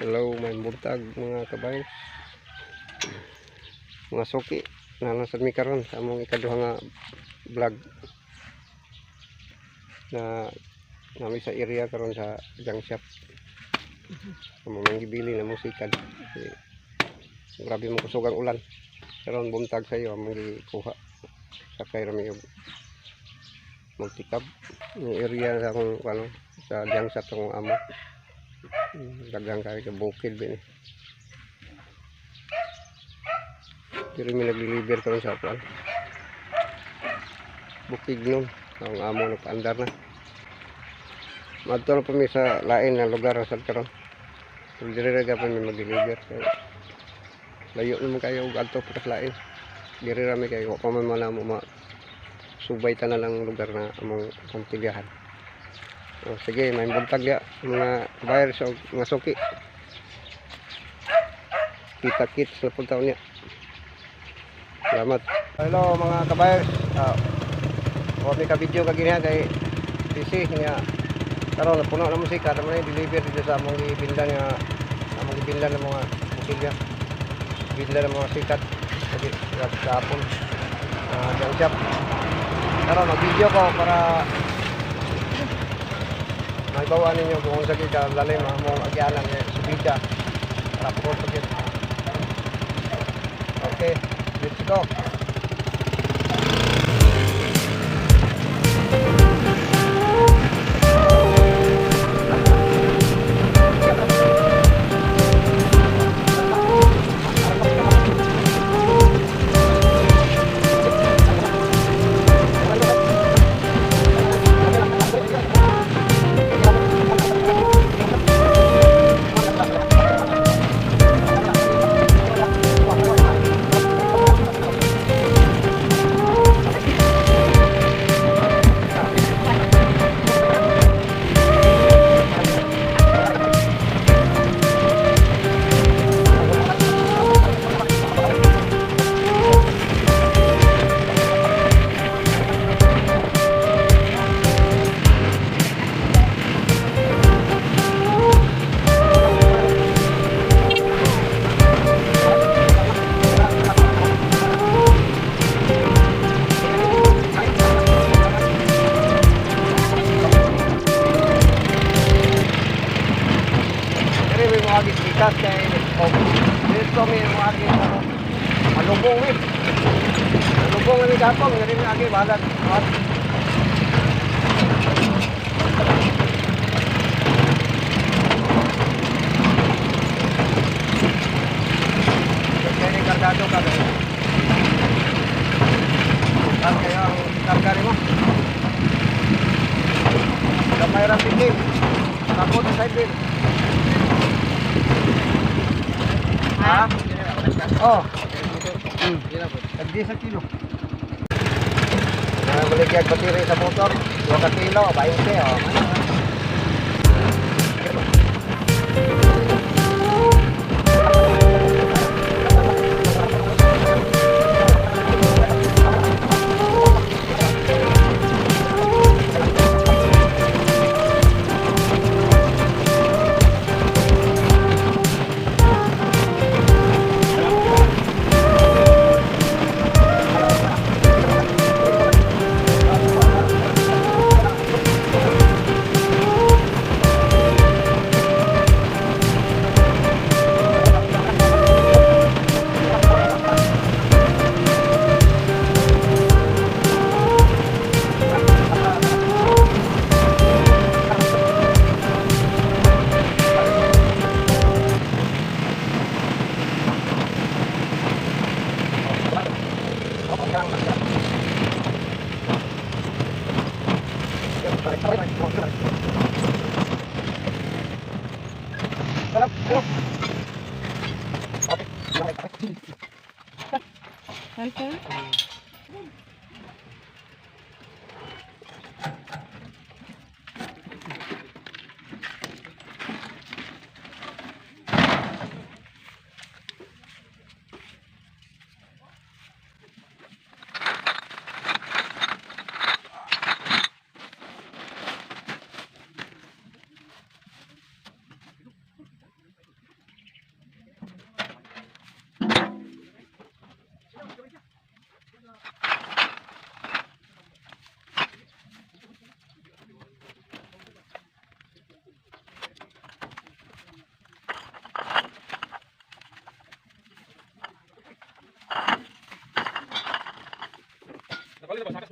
Hello, maayong buntag, mga kabayan. Mga suki, naa na sad mi karon sa among ikaduha nga vlog na naa mi sa area karon sa junk shop. Among gibili na mong sikad. Kasi grabe mo kusog ang ulan. Karon buntag sa iyo among gikuha. Sakay ra mi og multicab. Yung area sa akong ano, sa junk shop sa akong amo. Daghang kayo sa bukid ba ni. Diri mi nag-deliver karon sa kuan. Bukid nun. Ang amo nagpaandar na. Madto na pa mi sa lain na lugar sa karon. Pero diri ra gapon mi mag-deliver kay layo naman kayo og adto pa sa lain. Diri ra mi kay wa pa man man mo ma subay tanan ang lugar na among pamtilyahan. O sige, may buntag ya mga buyers o mga suki. Kita kits na punta niya. Salamat. Hello, mga kabayers. Wa mi ka video kagina kay busy niya. Karon puno na musika, tamo na deliver dito sa among gibinda nga among gibinda ng mga botilya. Binda ng mga sikat lagi sa hapon. Junk shop. Karon mag-video ko para mahibaw-an ninyo kung unsa gyud ka lalim ang among agyanan nga subida para pukod pa gyud. Okay, let's go. Diri may mga gikas kay oh, dito may mga ano, malubong eh. Malubong kami gapong, diri may agi balag. Kaya ni kargado ka kayo. Saan kayo ang karga mo? Gamay ra piking. Takot sa side wheel. Ha? Oh. Tagdi sa kilo. Balik yung battery sa motor. 2 ka kilo, 20 oh.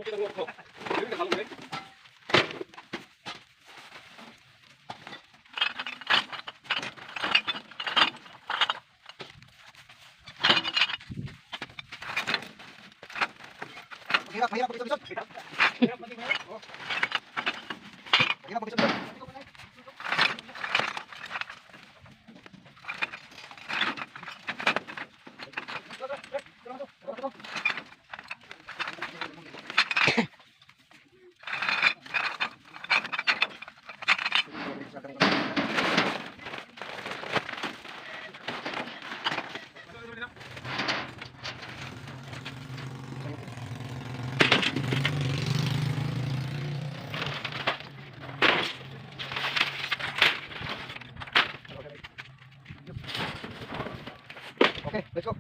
Mahirap, mahirap pag isod. Mahirap maging mahirap. Oh. Mahirap pag isod. Okay, let's go.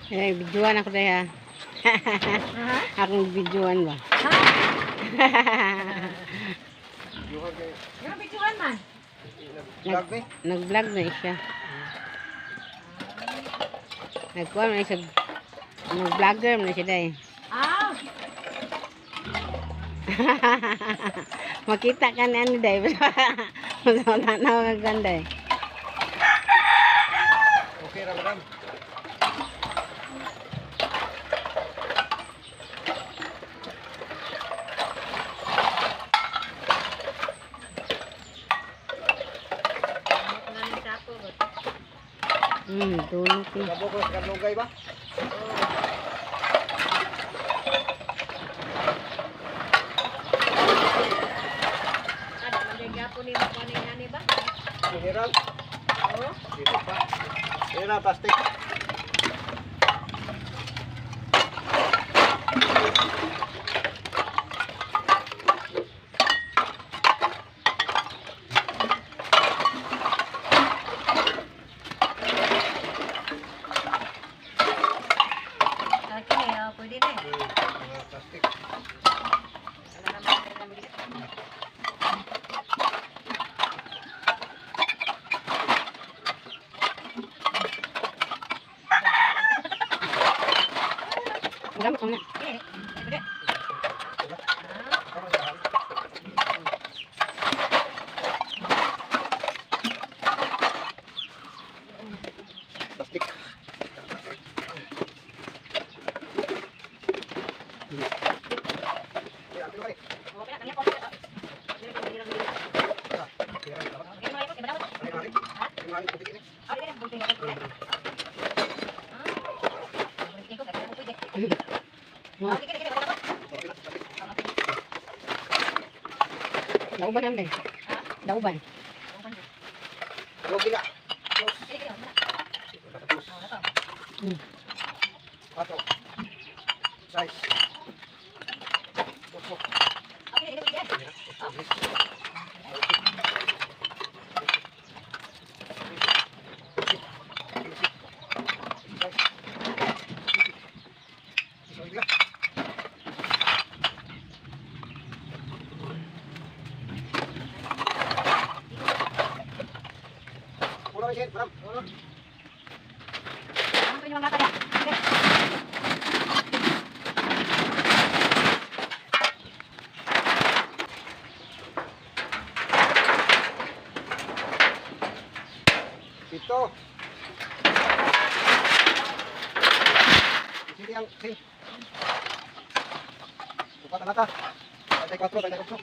Eh, videoan ako dahil ha. Akong videoan ba? Yung videoan man. Vlog ni. Nag-vlog na siya. Nagkuha na siya. Nag-vlogger na siya dahil. Ah, Makita ka na ano dahil. Mas wala na ako kaganda eh. Okay ra madam. ngayon sako. Tulog na. Kabo ko sa kalugay ba? Kada man gyapon ni mo ni ani ba? Mineral. Oo. Dito pa. Ayan na, plastic. Okay, oh, pwede na eh. Mga plastic. Wala naman na nabili. Gamit ko na. Eh, pwede. Plastic. Dauban lang dahil. Dauban. Lugi na. Quatro. Seis. Ocho. Ano yung mga kaya? Ito. Sini ang sin. Upat na ta. 34, 38.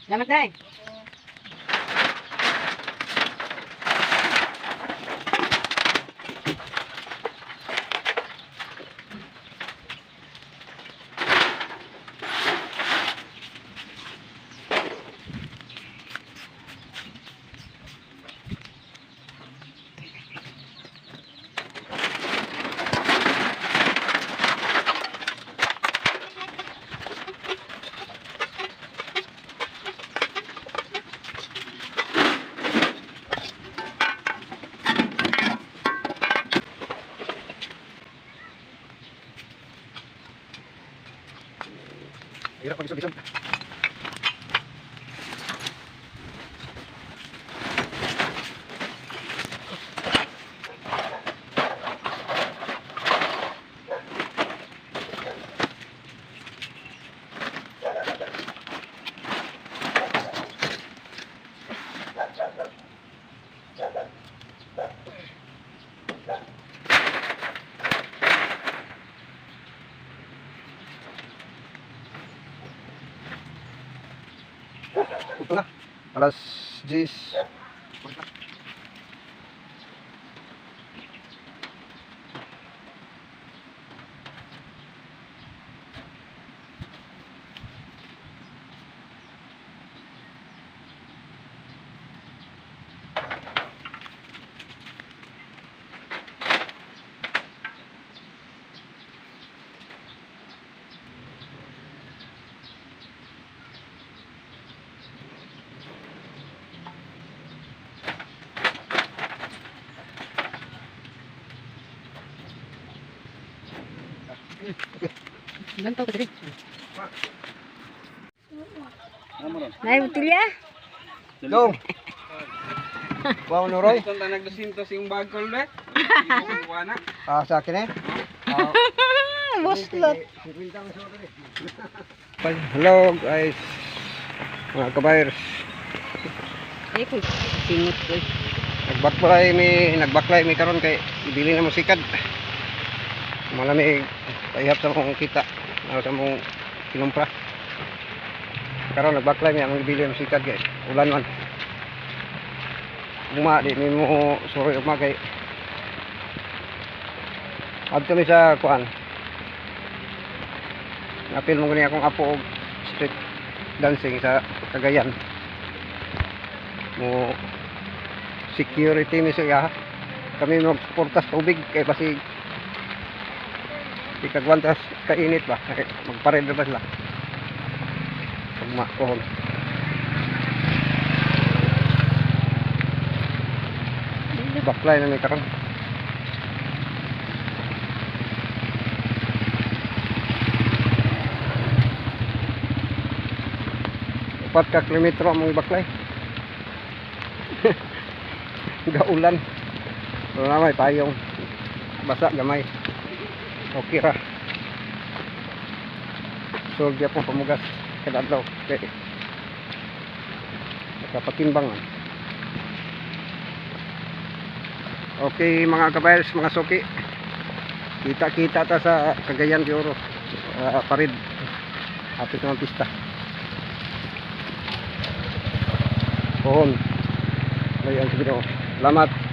Salamat dai. Hirap pag-isod-isod. Ito na. Alas 10. Ganto ka diri. Nay butilya. Dong. Wow, Nuroy. Itong tanag 200 yung bagol be. Yung na. Ah, sa akin eh. Ah, Buslot. Hello guys. Mga kabayers. Ay ko singot ko. Nagbaklay mi karon kay ibili na mo sikad. Malamig paihap sa mong kita. Ano sa mong kinumpra. Karon nagbaklay mi among ibili mo sikad kay ulan man. Ugma di mi mo suroy ugma kay adto mi sa kuan. Napil mo gani akong apo og street dancing sa Cagayan. Mo security mi siya kami magsuporta sa tubig kay basig ikagwantas kainit ba kay magpared na ba sila pagmakohon. Baklay na ni karon. 4 ka kilometro among baklay. Gaulan. Wala may payong. Basa gamay. Okay ra. Solve po pamugas kada adlaw kay nakapatimbang man. Okay mga kabayers, mga suki. Kita-kita ta sa Cagayan de Oro. Parid. Hapit ng pista. Pohon. Ayan, sige. Salamat.